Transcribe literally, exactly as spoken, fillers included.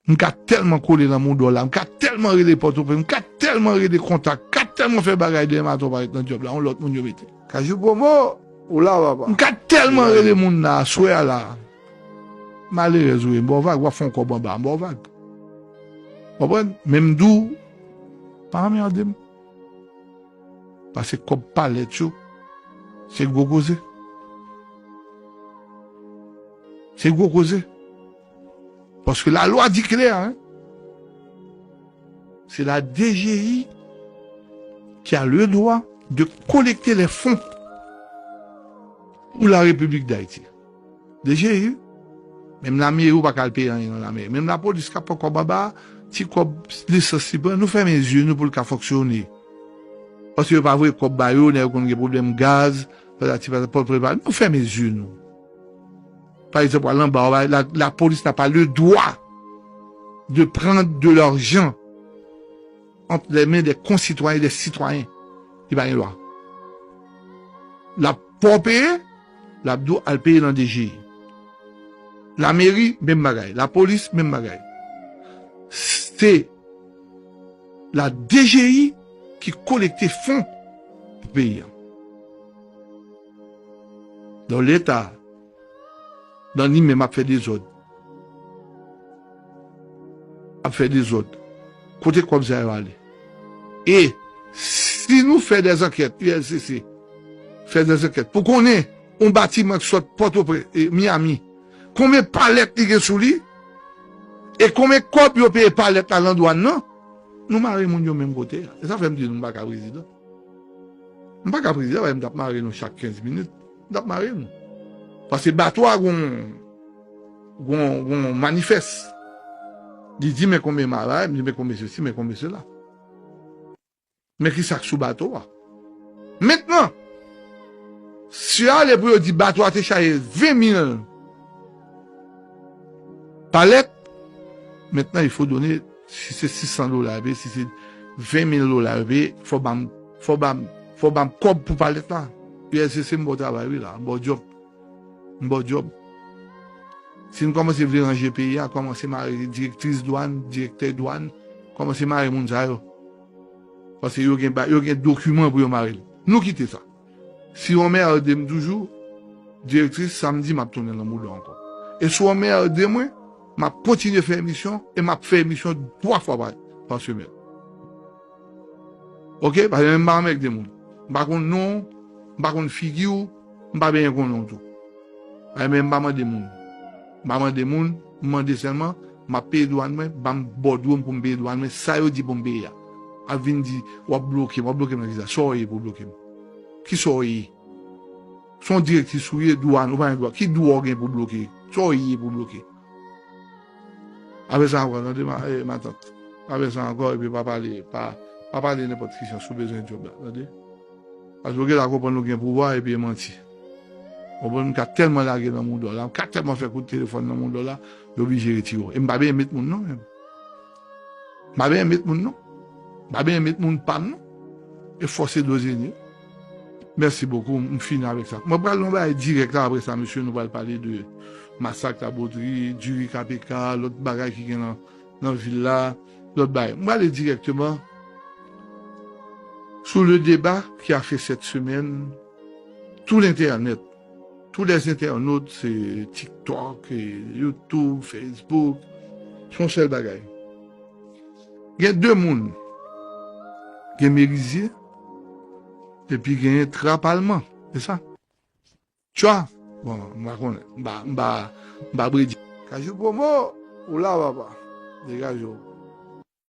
M ka tèlman kole nan Moudò la, m ka tèlman rele Pòtoprens, m ka tèlman rele Kontak, m ka tèlman fè bagay dèyè maton parèt nan djòb la, yon lòt moun yo mete. Kajou Pwomo, ou la, papa. M ka tèlman rele moun la, aswè a la. Malerèz ou ye, m ba w vag, w ap fè yon kòb anba, m ba w vag. Konprann? Men m di w, pa anmède m. Paske kòb palèt yo, se gwo koze. Se gwo koze. Paske lalwa di klè, hein. C'est la D G I qui a le droit de collecter les fonds pour la République d'Haïti. D G I, menm lameri ou pa ka al peye anyen nan lameri. Menm lapolis k ap pran kòb anba, ti kòb lisans li pran, nou fèmen zye nou pou l ka fonksyone. Paske yo pa voye kòb ba yo, nèg yo konn gen pwoblèm gaz, patati patata, pòt prepa, nou fèmen zye nou. Pa egzanp, w al anba, w al, la, la police n'a pas le droit de prendre de l'argent entre les mains des concitoyens et des citoyens. Li pa gen dwa. L ap fè w peye, l ap di w al peye nan D G I. Lameri, menm bagay. Lapolis, menm bagay. Se la D G I ki kolekte fon pou peyi a. Donk, Leta, nan li menm, ap fè dezòd. Ap fè dezòd. Kote kòb sa yo ale? E si nou fè dèzankèt, U L C C fè dèzankèt pou konnen yon batiman ki sot Pòtoprens, e, Miami, konbyen palèt li gen sou li? E konbyen kòb yo peye palèt la nan dwàn nan? Nou mare moun yo menm kote a. E sa fè m di nou m pa ka prezidan. M pa ka prezidan, paske m t ap mare nou chak kenz minit. M t ap mare nou. Paske bato a gon, gon, gon manifès. Li di men konbyen malay, li di men konbyen sesi, men konbyen sela. Men ki sa k sou bato a. Mentnan, si yo ale pou yo di bato a te chaje ven mil palèt, mentnan, il faut donner, si se sis san dola yo peye, si se ven mil dola yo peye, fò ba m, fò ba m, fò ba m kòb pou palèt la. U L C C, m ba w travay, wi, la, m ba w djòb. M ba w djòb. Si n kòmanse vle ranje peyi a, kòmanse mare direktris dwàn, direktè dwàn, kòmanse mare moun sa yo. Paske yo gen ba-, yo gen dokiman pou yo mare l. Nou kite sa. Si w anmède m toujou, direktris, samdi, m ap tounen nan Moudò ankò. E si w anmède mwen, m ap kontinye fè emisyon, e m ap fè emisyon twa fwa pa, pa semèn. Oke? Paske m pa anmède moun. M pa konn non w, m pa konn figi w, m pa benyen konnen w tou. Paske men m pa mande moun. M pa mande moun, m mande sèlman, m ap peye dwàn mwen, ban m bòdwo m pou m peye dwàn mwen, sa yo di pou m peye a. Ap vin di, w ap bloke m, w ap bloke m nan ki sa? Sa w ye pou w bloke m? Ki sa w ye? Se yon direktris ou ye, dwàn, ou pa gen dwa. Ki dwa w gen pou w bloke? Sa w ye pou w bloke? Apre sa ankò, tande ma-, eh, matant. Apre sa ankò, epi pa pale, pa, pa pale nenpòt ki jan si w bezwen djòb la, tande? Paske w gentan konprann nou gen pouvwa epi e manti. Konprann, m ka tèlman lage nan Moudò la, m ka tèlman fè kout telefòn nan Moudò la, yo oblije retire w. E m pa benyen met moun non, menm. M pa benyen met moun non. M pa benyen met moun pa m non. E fòse dozeni. Mèsi bokou, m fini avèk sa. Mwen pral nan bagay dirèk la, apre sa, mesye, nou pral pale de masak Labotri, diri K P K, lòt bagay ki gen nan, nan vil la, lòt bagay. Mwen ale dirèkteman sou le débat qui a fait cette semaine tout l'internet. Tous les internautes, se TikTok, e YouTube, Facebook, se yon sèl bagay. Gen de moun, gen Merizye, epi gen Trapalman, se sa? Tchwa, bon, m pa konnen, m pa, m pa, m pa predi. Kajou Pwomo, ou la, papa. Degaje w.